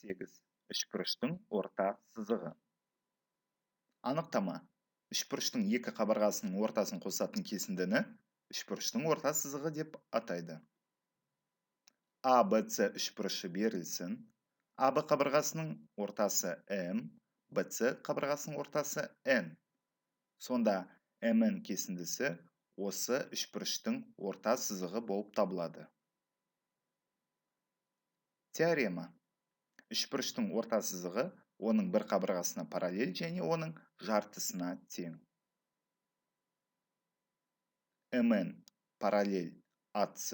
8. Үшбұрыштың орта сызығы. Анықтама. Үшбұрыштың екі қабырғасының ортасын қосатын кесіндіні үшбұрыштың орта сызығы деп атайды. ABC үшбұрышы берілсін. AB қабырғасының ортасы M, BC қабырғасының ортасы N. Сонда MN кесіндісі осы үшбұрыштың орта сызығы болып табылады. Теорема. Үшбұрыштың орта сызығы оның бір қабырғасына параллель және оның жартысына тең. MN параллель AC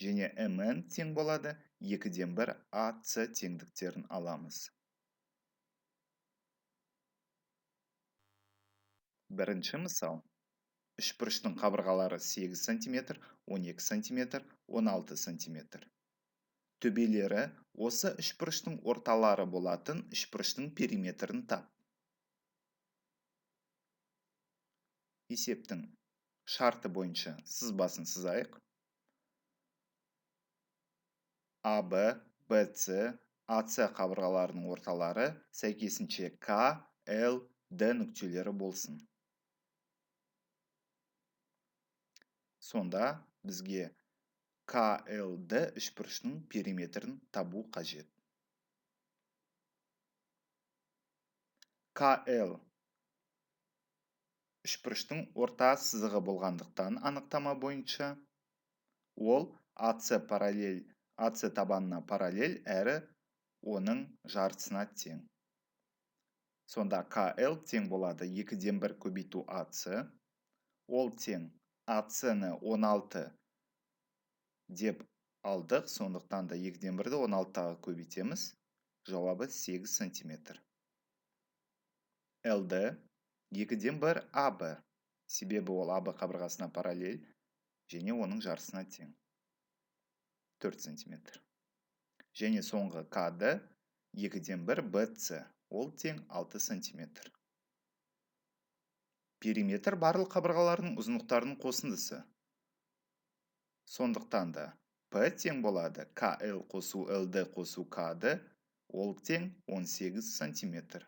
және MN тең болады 2-ден 1 AC теңдіктерін аламыз. Бірінші мысал. Үшбұрыштың қабырғалары 8 см, 12 см, 16 см. Төбелері осы үшбұрыштың орталары болатын үшбұрыштың периметрін тап. Есептің шарты бойынша сызбасын сызайық. AB, BC, AC қабырғаларының орталары сәйкесінше К, L, D нүктелері болсын. Сонда бізге KLD үшбұрышының периметрін табу қажет. KL үшбұрыштың орта сызығы болғандықтан анықтама бойынша ол AC параллель AC табанына параллель әрі оның жартысына тең. Сонда KL тең болады 2-ден 1 көбейту AC. Ол тең AC-ні 16 деп алдық, сондықтан да 2-ден 1-ді 16-ға көбейтеміз. Жауабы 8 сантиметр. LD 2-ден 1 AB, себебі ол AB қабырғасына параллель және оның жартысына тең. 4 сантиметр. Және соңғы KD 2-ден 1 BC, ол тең 6 сантиметр. Периметр барлық қабырғаларының ұзындықтарының қосындысы. Сондықтан да P тең болады KL қосу LD қосу KD, ол тең 18 сантиметр.